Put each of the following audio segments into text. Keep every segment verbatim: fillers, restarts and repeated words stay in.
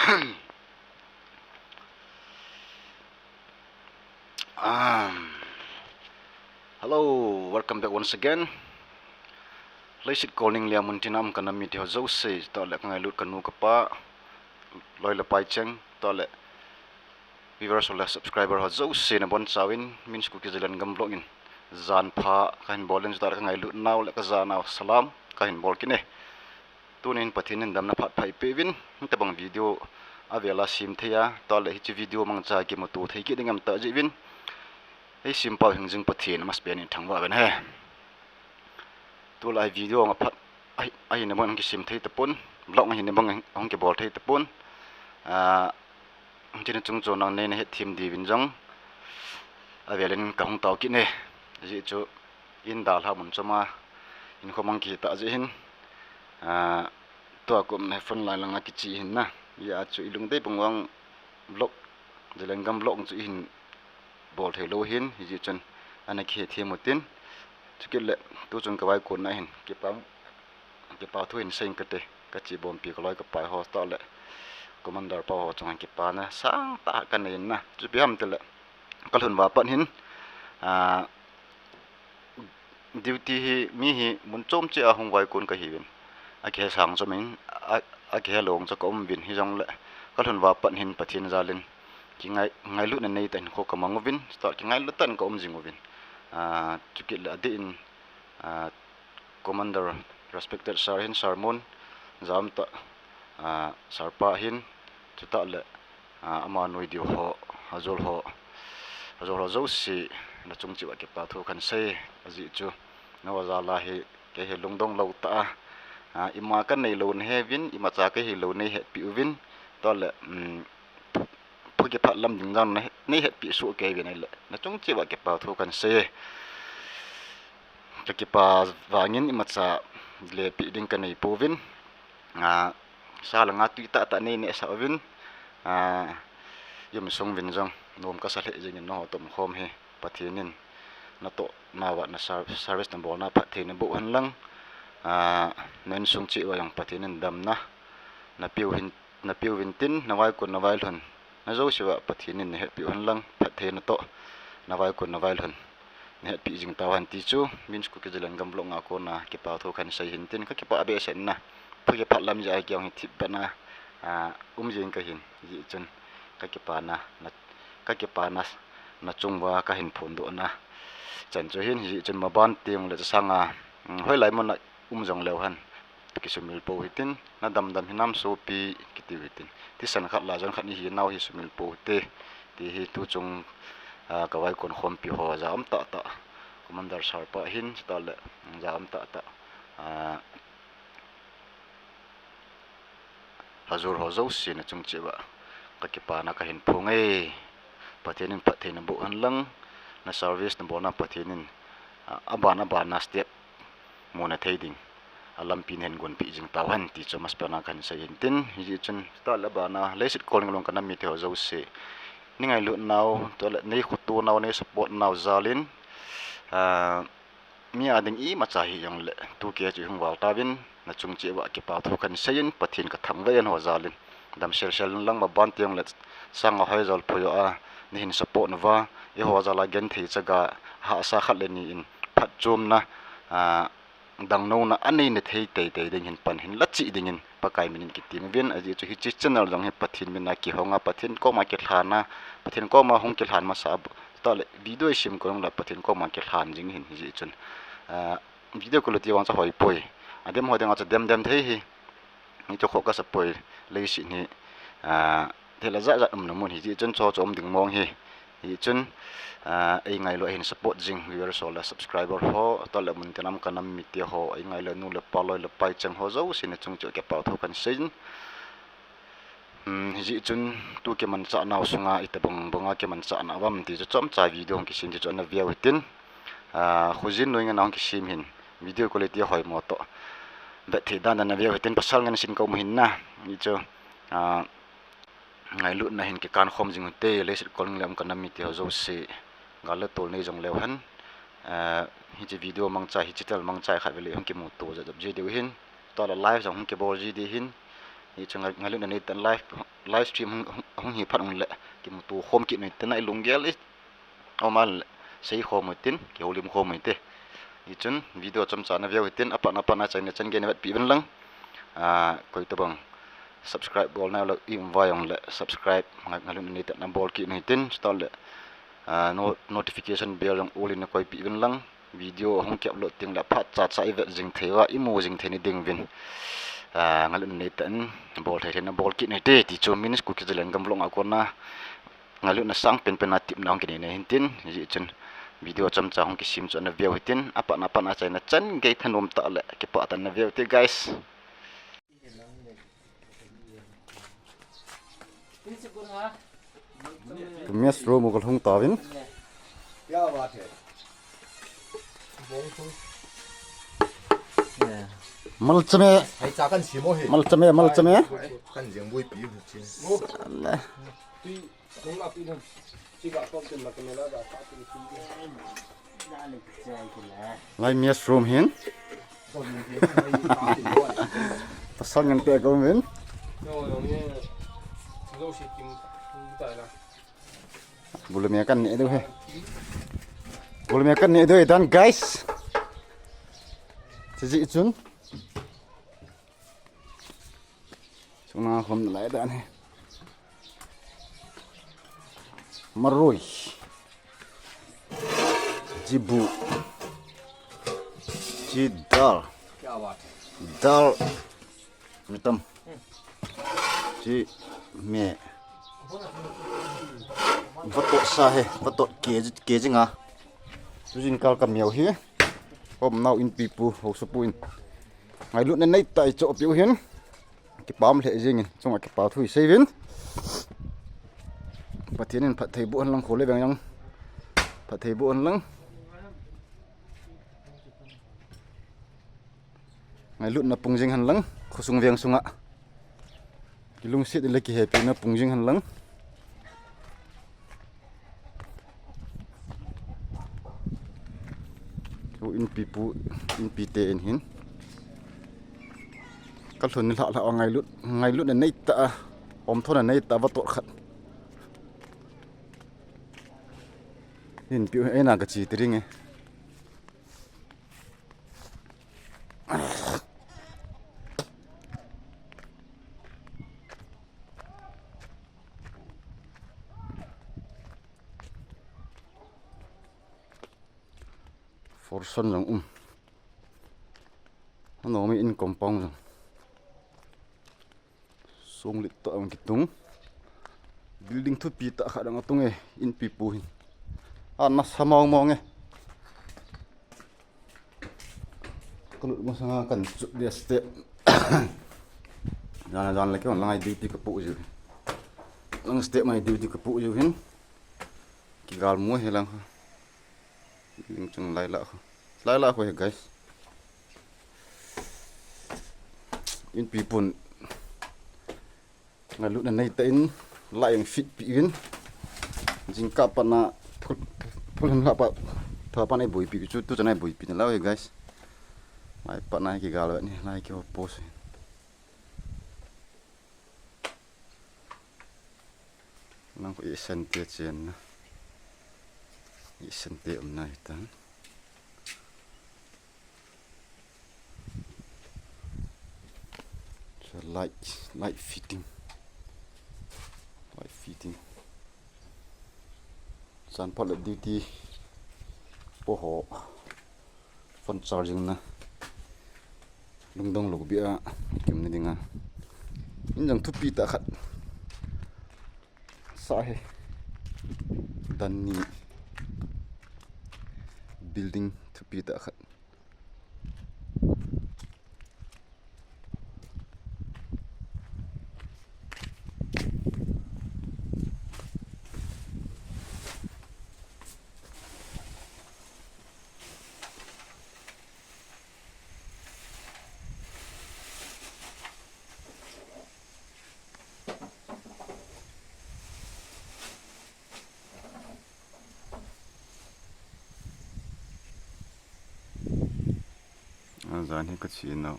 Um, hello, welcome back once again. Leiset kolning lia mun tina um ka nam mite ho jouse, tole ka ngailut ka nu ka pa, loi le pai cheng, tole viewers le subscriber ho jouse nabonchauvin, Min School Kijalan Gam Vlog in jan pha kahin bol in, tole ka ngailut nau le ka ja nau salam kahin bol kit e. Tunin Pathen in damna phat pha eipeuvin, hitabang video avela sem thei a, tole hiche video mangcha kimuto thei kit ding aum ta jeh uvin, eisem pau hingjing Pathen amasapen in thangvah uvin ahi. Tulai video nga phat ahi, ahina bang kisem thei tapon, vlog ahina bang hung kibol thei tapon. Ah, hiche na chungchon a nei nahet them diuvin jong avelin kahung tao kit e. Ajeh chu in dalha mun chom a hinkho mang kihi ta jeh hin, ah, tua kum na front line langa kiche hin na, hijeh chun ilungdei bang vang vlog, Jalan Gam Vlog chu ihin bol thei lou hin, hijeh chun ana kihe them utin. Chukit le tuchung ka vaikon na hin kipa, kipa thu hin seiyin kate, ka chibompi ka loi ka pai ho, tole commander pa ho chunga kipana sangtah kanei in na. Chu ipi ham itile, ka lhun uva pat hin, ah, duty hi, mi hi mun chom cheh a hung vaikon kahiuvin, akihe sang chom in, a, akihe lou chu ka um uvin, hijongle ka lhun uva pat hin Pathen jalin kingai, ngailutna neitah in hinkho ka mang uvin, tole kingailut tah in ka um jing uvin. Ah, chukit le adeh in, ah, Commander, respected sir hin sermon ja umtah, ah, sir pa hin, chutah le, ah, ama nuidiu ho, ajol ho, ajol ho jouse na chung cheh uva kipa thu kahin sei, ajeh chu nangho jal a hi kei hi lungdong lou tah a, ah, ima kanei lou nahe uvin, imacha kahi lou neihetpi uvin, tole, um, phu kiphat lam ding jong nei, neihetpi soh kei uvin ahile, na chung cheh uva kipa thu kahin sei e. Ka kipa vangin imacha lepeh ding kanei pouvin. Ah, sa langa tui tahtah nei nehsah uvin. Ah, insung uvin jong nom kasa lheh jengin nangho toh umkhom hi Pathen in natoh nauva na ser-, service nabolna phatthei naboh hen lang. Ah, na insung cheh uva jong Pathen in damna napeu hin, napeu uvin tin, na vaikon na vailhun na jouse uva Pathen in nahetpi u hen lang, phatthei natoh na vaikon na vailhun nahetpi jing tauhen ti chu Min School Kijalan Gam Vlog a kona kipa thu kahin sei hin tin, ka kipah behseh in na, phu kiphat lam jeh a kei jong hi thipbeh na, ah, um jeng kahin, hijeh chun ka kipana, na, ka kipana na chung uva kahin phondohna chan chu ahin, hijeh chun maban teng le chasanga, um, hoilai mun a um jong leu hen kisumil pou hitin, na damdam hinam sopi kiti u hitin. Thisan khat la jon khat ihi nau hi sumil pou hite, ti hi tuchung, ah, ka vaikon khompi ho ja um tahtah, Commander sir pa hin, chutah le, ja um tahtah, ah, ajol ho jouse na chung cheh uva ka kipana kahin phong e. Pathen in phatthei naboh hen lang, na service nabolna Pathen in, ah, aban aban na step muna thei ding a lampi nahin gonpeh jing tauhen ti chu amasapen a kahin sei hin tin, hijeh chun, chutah le abana leiset kolning a um ka nam mite ho jouse, nei ngailut nau, tole nei khoto nau, nei support nau jalin, ah, mi a ding imacha hijongle, tu kei chu ihung val tauvin, na chung cheh uva kipa thu kahin seiyin, Pathen ka thangvah e nangho jalin. Damsel sel in lang, maban teng le chasanga hoijo le phujo a neihin support nauva, eiho jal a genthei chaga, hahsa khat le ni in phatchomna, ah, dangnouna anei na thei teitei ding hin pan hin la cheh dingin Pakai min in kitem uvin, ajeh chu hiche channel jong hi Pathen min a kihong a, Pathen koma kilhan a, Pathen koma hung kilhan masa a, tole video isem koi jong le Pathen koma kilhan jing hin, hijeh chun, ah, video quality vang chu ahoipoi. Adem ho dinga chu demdem thei hi. Hichu khoh kasa poi, leiset hi, ah, thil ajat jat umna mun hijeh chun chu chu um ding mong hi. Hichun, ah, eingailu ahin support jing viewers ho le subscriber ho, tole mun tina um ka nam mite ho, eingailu nu le pa, loi le pai cheng ho jouse na chung cheh uva kipa thu kahin seiyin. Hmm, hijeh chun tu kimanchah nau sunga itobang banga kimanchah na uvam ti chu chomcha video hung kisem ti chu ana veu hitin. Ah, khojin noi ngen a hung kisem hin video quality ahoimo toh vet thei dan dan ana veu hitin, pasal ngen sin ka um hin na. Hichu, ah, ngailutna hin kikan khom jing ute, leiset kolning le um ka nam mite ho jouse, gal le tol nei jong leu hen. Ah, hiche video mangcha, hiche tel mangcha khat vele hung kimuto jep jep ji diu hin. Tole live jong hung kibol ji di hin. Hichun ngai, ngailutna neitah in live, live stream hung, hung, hung hi phat uleh kimuto khom kit u hite, nai lunggel i um a leh sei khom u hitin, kihoulim khom u hite. Hichun video chomcha naveu hitin, apatna patna achaina chan gei navetpeh uvin lang. Ah, koitobang subscribe bol nailou i um uva jongleh subscribe ngai, ngailutna neitah in nabol kit u hitin, chuteng leh, ah, no-, notification bell jong all in nakoipeh uvin lang. Video ahung ki upload teng leh phat chacha ivet jing thei uva, imu jing thei nading uvin, ah, ngailutna neitah in bol thei thei nabol kit u hite ti chu Min's Kuki Zalengam vlog a kona ngailutna sang penpen a tepna hung kinei na hintin, hijeh chun video chomcha hung kisem chu naveu hitin, apatna patna achaina chan gei thanom tah leh kipah tah in naveu hite guys. Mess room u kalhung tauvin. Malchame. Malchame, malchame. Lai mess room hin. Pasal ngen te ko min. Bulu me kan ne do he. Bulu me kan ne do he dan guys. Siji chun. Chunga khom nalai dan hi. Marui. Jibu. Ji dal. Dal. Mitam. Ji me. Vatot sa he. Vatot ke, ke jinga. Tujing kal ka miau hi. Khom nau inpipu, haosapu in. Ngailutna neitah a ichohpeh u hin. Kipah lheh jengin, chunga kipa thu isei uvin. Pathen in phatthei boh hen lang, kho le veng jong phatthei boh hen lang. Ngailutna pung jing hen lang, khosung veng sunga. Kilungset le kihepina pung jing hen lang. Chu inpipu, inpi te in hin. Kalhun ni lhah lhah a ngailut, ngailutna neitah a, omthona neitah a vatot khat. Inpi u eina kache ti ding e. Forson jong um. Anomi in compound jong. Song lit tah a kitung. Building thupi tah khat dang atung e, inpipu hin. Ana sa mong mong e. Kalut masanga kan chut dia step. Jan jan le keiman lang a duty kapoh jiu. Lang step mai duty kapoh jiu hin. Kigal mu hi lang. Ling chung lai la khu. Lai la khu he guys. Inpipun. Ngailutna neitah in lai jong fit pi in. Jingkah pat na phul, phul hin la pa. Tha pa na boipi chu tu chana boipi na la he guys. Lai pat na kigal ni lai ki ho post. Nang ko i sante chen na. I sante um na hitan. So light, light fitting. Light fitting. San phat le duty po ho. Phone charging na. Lungdong lou bia kim na dinga. In jong thupi tah khat. Sa he. Dan ni. Building thupi tah khat. Ajan hi ka chin nau.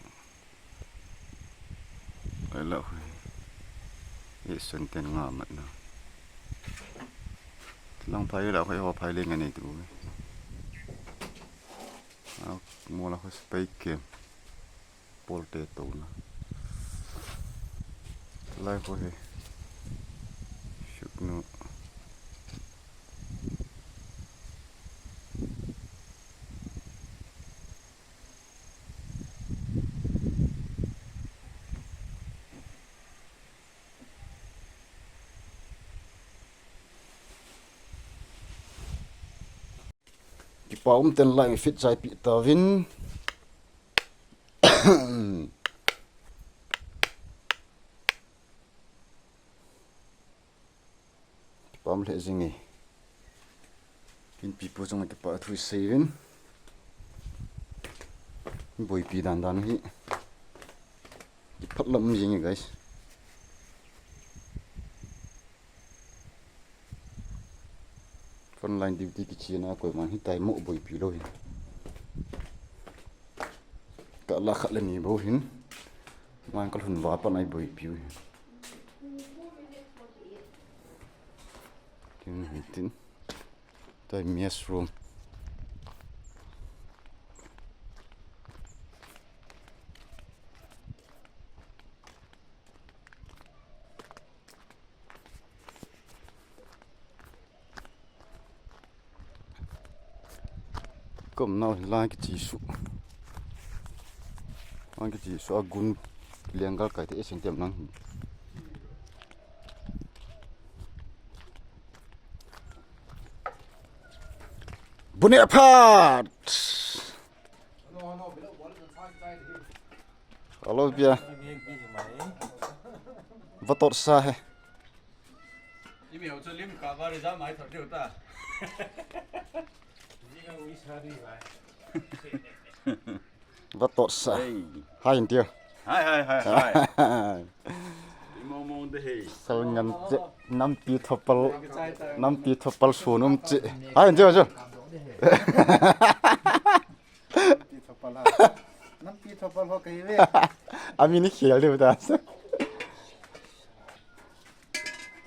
Ai Lah hui. Ye sen ten nga mat na. Lang phai lah hui ho phai le nga nei tu. A mo lah hui spike ke. Pol te to na. Lai hui. Shuk nu. Kipa um ten lai mi fit chai pi ta vin. Kipa um lheh jing e. Inpi pu chunga kipa thu i sei uvin. Boipi dan dan hi. Kiphat lam um jing e, guys. Frontline duty kichena koiman hitai mo boipi lou hin. Ka la khat le ni bou hin. Man ka lhun va pan ai boipi u hin. Tin, tin. Tai mess room. Kom nau hin lang kichi su. Lang kichi su a gun lenggal kai te esen tem lang. Bune apart. Hello, pia. Vatot sa he. Imi ho chu lim ka va ri za mai thot diu ta. Vatot sa. Hey. Hai in tiu. Hai, hai, hai, hai. Imo mo de hey. Sal ngan che nampi thopal. Nampi thopal sunum che. Hai in tiu chu. Nampi thopal ha. Nampi thopal ho kahi ve. Ami ni khel diu ta.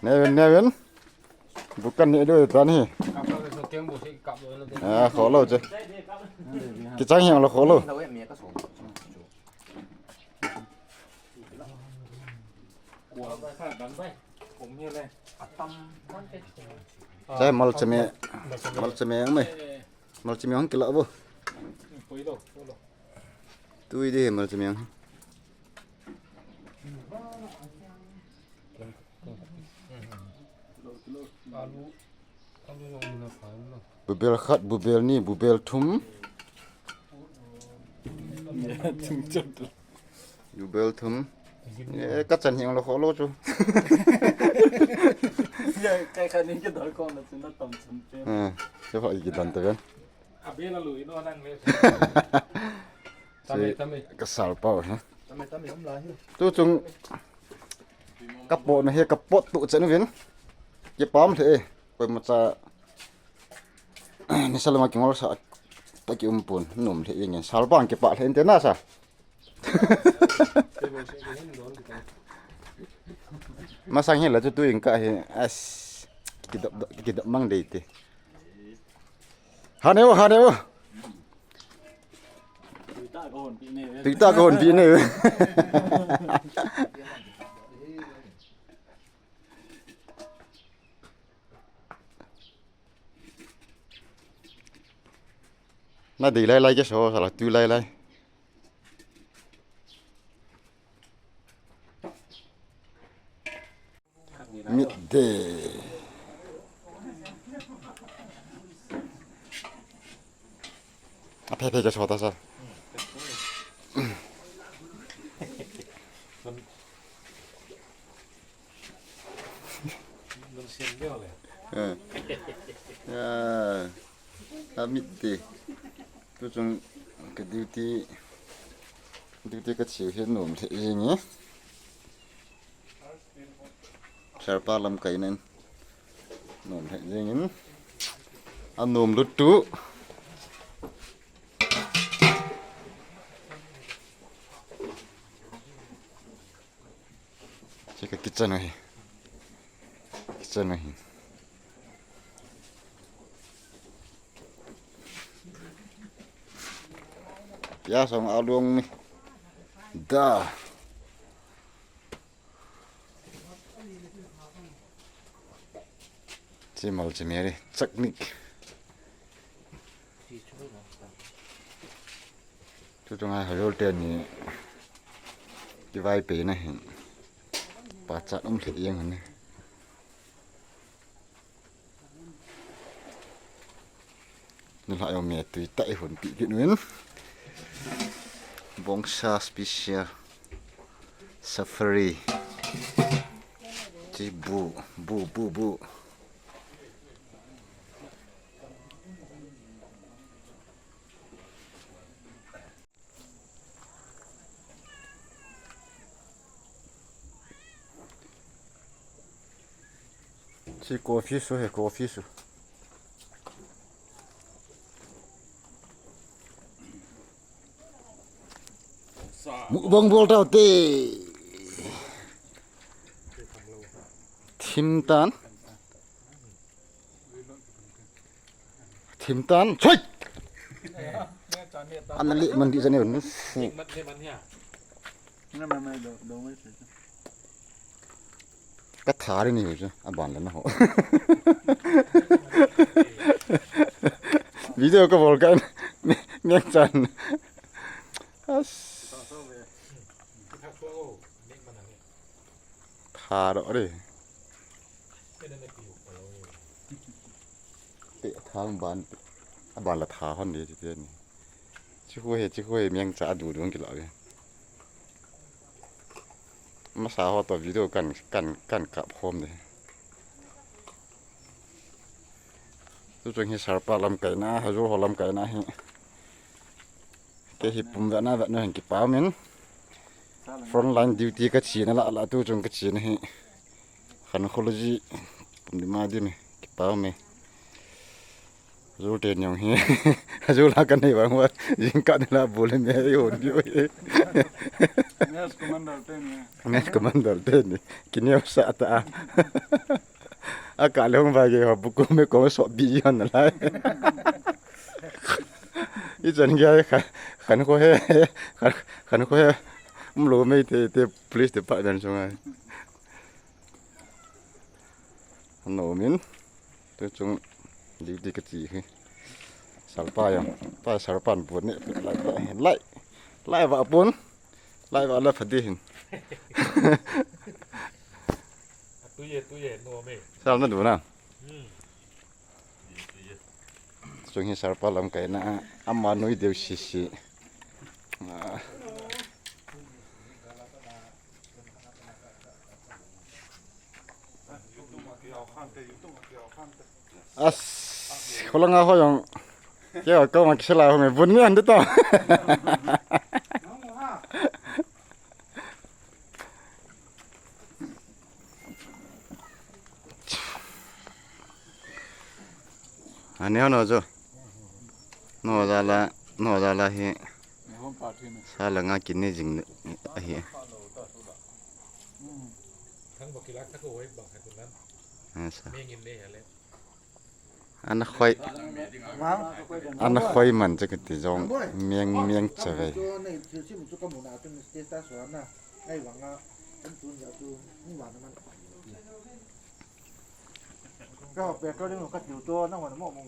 Nevin, Nevin. Bukan ni do tan hi. Ah, kholo che. Kichang hiang lo kholo. Chai mal chame. Mal chame ang mai. Mal chame ang kila bo. Tui de mal chame ang. Bubel khat, bubel ni, bubel thum. Bubel thum. Eh, ka chan hiang lo kholo chu. Ya, kai khat ni ke dal ko na chu na tam chum pe. Eh, se ho i ki dan te ben. Abela lu ino nang le. Tame, tame. Ka sal pau ha. Tame, tame, um la hi. Tu chung Ka pot na he ka pot tu chen uvin. Kipa um lheh e. Koima cha. Ni salama kingol sa ta ki um pon. Nom lheh e ngen. Sal bang kipa lheh inte na sa. Masang hi la chu tu in ka he. As. Kidop, kidop mang dei te. Haneo, haneo. Tuita ka hon pi ne. Na dei lai lai ke so, sala tu lai lai. Midday. A phe phe ke chota sa. Eh. Ya. A midday. Tu chung ka duty, duty ka chiu hi nom lheh jeng e. Serpa lamkai nen nom lheh jeng in. A nom lut tu. Ka kitchen ahi. Kitchen ahi. Pias hong along ni. Da. Chimal chimeri chaknik. Tuchunga hajol teni kivai pe na hin. Pachat um lheh jeng hon e. Nilhah jong me tui tah i hun pi kit uvin. Bongsa special. Safari. Chi bu, bu, bu, bu. Chi coffee su he, coffee su. Mukbang bol tau te. Thim tan. Thim tan. Choi. Ana le man di jane nu fu. Ka thari ni hu chu, a ban la na ho. Video ka bol ka, neng chan. As. Tharo re. Te thang ban, a ban la tha hon de ti ni. Chi khu he, chi khu he, meng cha du du ki la ve. Masa ho to video kan, kan, kan kap khom de. Tuchung hi Sarpa lamkai na, Hajol ho lamkai na hi. Kei hi pum vena vet na hin kipa umin. Frontline duty ka chena la la tuchung ka chena hi. Khankho le ji pum di ma di me kipa ume. Hajol teni jong hi. Hajol a ka nei vang uva. Jingkah ni la bol le me i hon diu hi. Mess commander teni. Mess commander teni. Kineo sa ta. A ka le hung va ge ho bu ko me ko so bi hon na lai. I chan ge kha, khankho he, khan, khankho he. Um lo me te, te police department chunga. Ano min. Tuchung duty ka chi hi. Sarpa jong. Pa Sarpan bu ne. Lai, lai. Lai va pun. Lai va la phadi hin. Tuye, tuye, no me. Sal na du na. Hmm. Chung hi Sarpa lamkai na, ama nui deu sisi. Ah. As, kholanga ho jong. Kei a koma kisela ho me bun ni an de to. Ani ho no jo. No jala, no jala hi. Sa la nga kine jing ahi. Thang ba kilak ta ko wai bang khat nan. Asa. Meng in le ya le. Ana khoi. Ana khoi man cha kati jong meng meng cha ve. Ka petrol ka tiu to na wan mo mo.